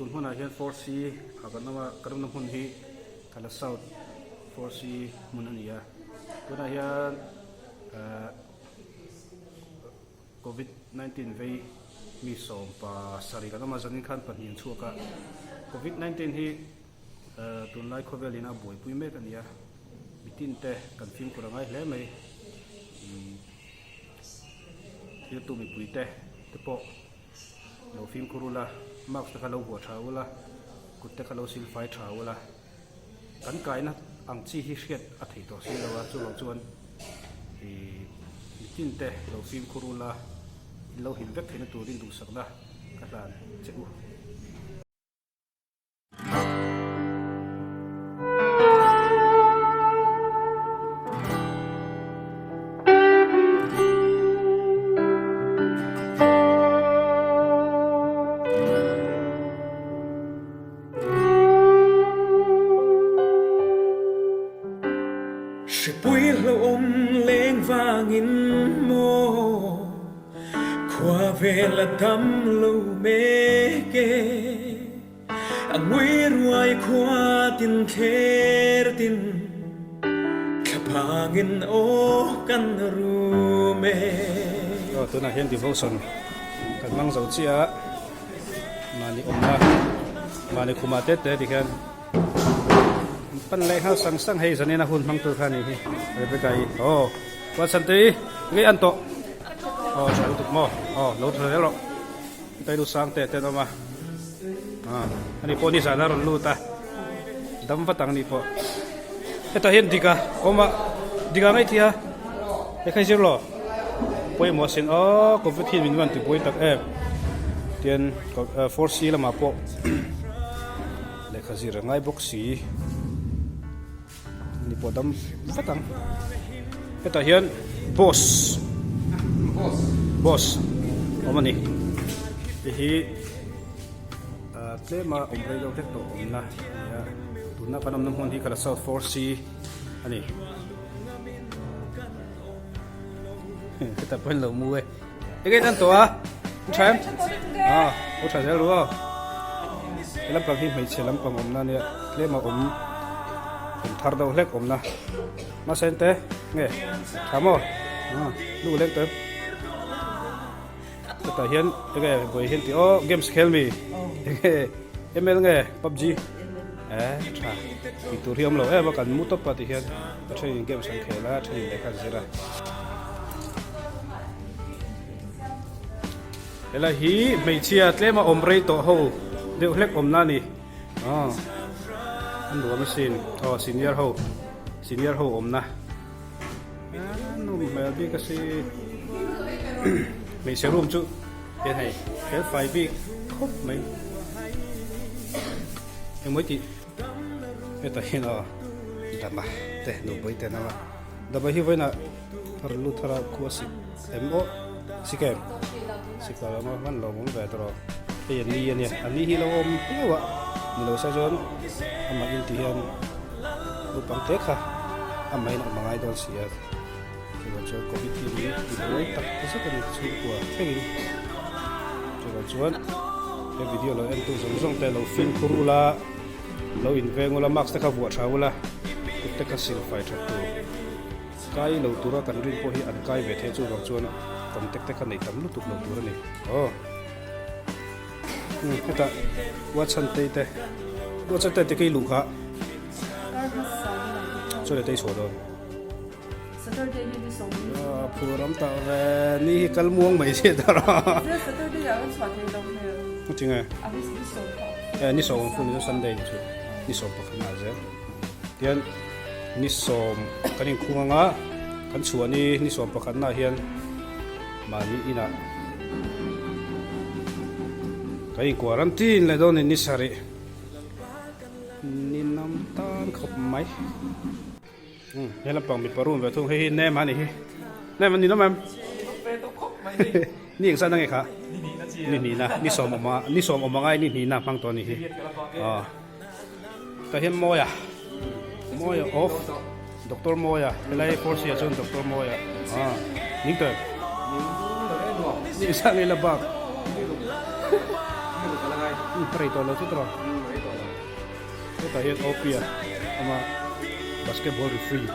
tun hmunah hian 4C ah kan awm a, kan awmna hmun hi Kala South 4C hmun a ni a, tunah hian ahh Covid 19 vei mi 17 kan awm a, zanin khan pahnih an chhuak a, Covid 19 hi ahh tunlai khawvel in a buaipui mek a ni a, mitin te kan fimkhur a ngai hle mai umm thiltu mipui te te pawh. Lo fimkhur ula, mask te kha lo vuah tha ula, kut te kha lo sil fai tha ula, kan kaina ang chi hi hriat a theih tawh si lo a, chuvang chuan ih mitin te lo fimkhur ula, in lo him vek theihna turin duhsakna ka hlan che u. Hripui hlauhawm leng vangin maw Khua vel a dam lo mek e, a ngui ruai khua tin thler tin, thlaphangin aw kan rum e. Aw tunah hian devotion kan hmang zo chiah a, mahni awmna mahni khumah te te tikhian pan leh nghal sang sang hei zanin a hun hmang tur kha a nih hi Rebecca i aw Watson te i ngei an tawh aw tha lutuk maw aw lo tha zel rawh tai lu sang te te an awm a ah ani pawh nizan a rawn lut a dam vat ang ni pawh hetah hian dik a awm a dik a ngaih thei a he khai zir lo pawimawh sin aw covid hi min van ti buai tak em tian 4c lamah pawh Lehkha zir a ngai bawk si. Ni pawh dam vat ang. Hetah hian boss boss awm a ni. Hei hi tlema awm rei deuh hlek tawh awmna a ni a. Tuna kan awmna hmun hi khala South 4C a ni. Hetah pawh hian lo mu e. Enge tan tawh a? U tha em? Ah, u tha zel ru aw. He lampang hi hmeichhe lampang awmna ania tlem a awm awm thar deuh hlek awmna. Mahse ente nge tha maw? Ah, lu lek tawh em? Hetah hian enge buai hian tih aw games khel mi. Enge ML nge PUBG? Eh tha tih tur hi awm lo em a kan mu tawp a ti hian a thenin games an khel a a thenin lehkha an zir a. Helai hi hmeichhia tlema awm rei tawh ho deuh hlek awmna a ni aw a nuam asin aw senior ho senior ho awmna a nawm hmel bik asin hmeichhe room chu hian hei fel fai bik khawp mai engmaw tih hetah hian aw dama te nupui te an awm a dama hi vawiinah thar lu thar a khua sik em aw sik em sik lo emaw hman lo awm ve tawh hei an ni ania an ni hi lo awm piau a ni lo se chuan amah in ti hian naupang te kha amah in a awm a ngai dawn si a chuvang chuan covid hi min ti buai tak zet a ni chhungkua thlengin chuvang chuan he video lo en tu zawng zawng te lo fimkhur ula lo inveng ula mask te kha vuah tha ula kut te kha sil fai that tur. Kai lo tura kan rin pawh hi an kai ve thei chuvang chuan contact te kha nei tam lutuk lo tur a ni. Aw. Hmm, hetah Watson tei te. Watson te te kei luh kha. Chuan le tei chhuah dawn. Saturday hi ni sawm ni. Ah, phur am tak ve. Ni hi kal muang mai che ta ra. Saturday ah kan chhuah thei lo hmel. Tinge? A ni sawm kha. Eh, ni sawm fu ni Sunday ni chu. Ni sawm pakhat na zel. Tian ni sawm kan inkhung anga kan chhuah ni ni sawm pakhatna hian mahni inah kan in quarantine leh dawn a ni ni sarih ni nam tan khawp mai umm he lampang mipa room ve thung hei hi nem a ni hi nem a ni lawm em ni engzat na nge kha ni hnihna ni sawm awm a ni sawm awm angai ni hnihna hmang tawh a ni hi aw. Tah hian Mawia Mawia of Doctor Mawia helai force ah chuan Doctor Mawia ah ning tawh em ning sang ila bak. Umm rei tawh lo chu tawh. Hetah hian OP a awm a basketball referee.